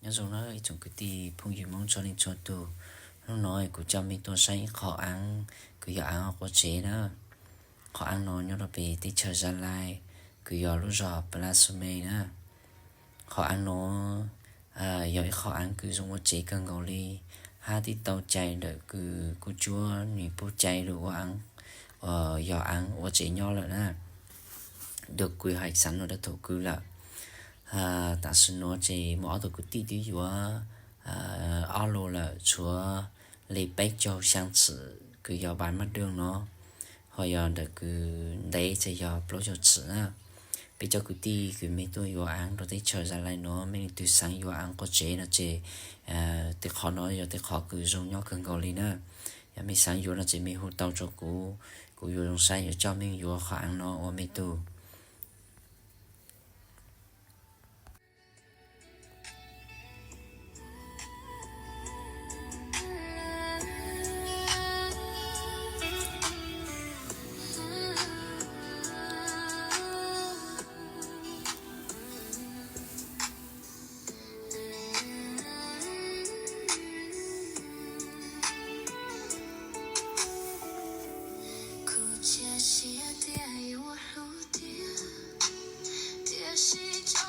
Nyob zoo na ib tsoom kwv tij phooj ywg Hmoob txhua leej txhua tus. Hnub no kuv coj mej tuaj saib ib qho aav kws yog aav quav tsev na. Qhov aav no nyob rau pem teb chaws Zalais, kws yog lub zog Plas Xus Mes na. Qhov aav no yog ib qho aav kws zoo ua tsev kawg nkaus li, hab tib tau cai ntawm kws kuj tsuab nwg pub cai lug ua aav, yog aav ua tsev nyob lawm na. Dua kuv hais xaav nuav dab thaum kws lawm. Tam sim nuav ces muaj ob tug kwv tij twb yuav ob lub lawm, tshuav li peb caug xyaa txhim kws yog vaj mab doog no, ho yog ntawm kws ntev ces yog plaub caug txhim na. Peb cov kwv tij kws mej tuaj yuav aav rau teb chaws Zalais no, mej leej twg xaav yuav aav quav tsev no ces tej qhov no yog tej qhov kws zoo nyob kawg nkaus li na. Yog mej xaav yuav no ces mej hu tau rua kuv, kuv yuav zoo saib yuav coj mej yuav qhov aav no ua mej tug. Kuv txiav txim tias yuav hlub tiag, tiam sis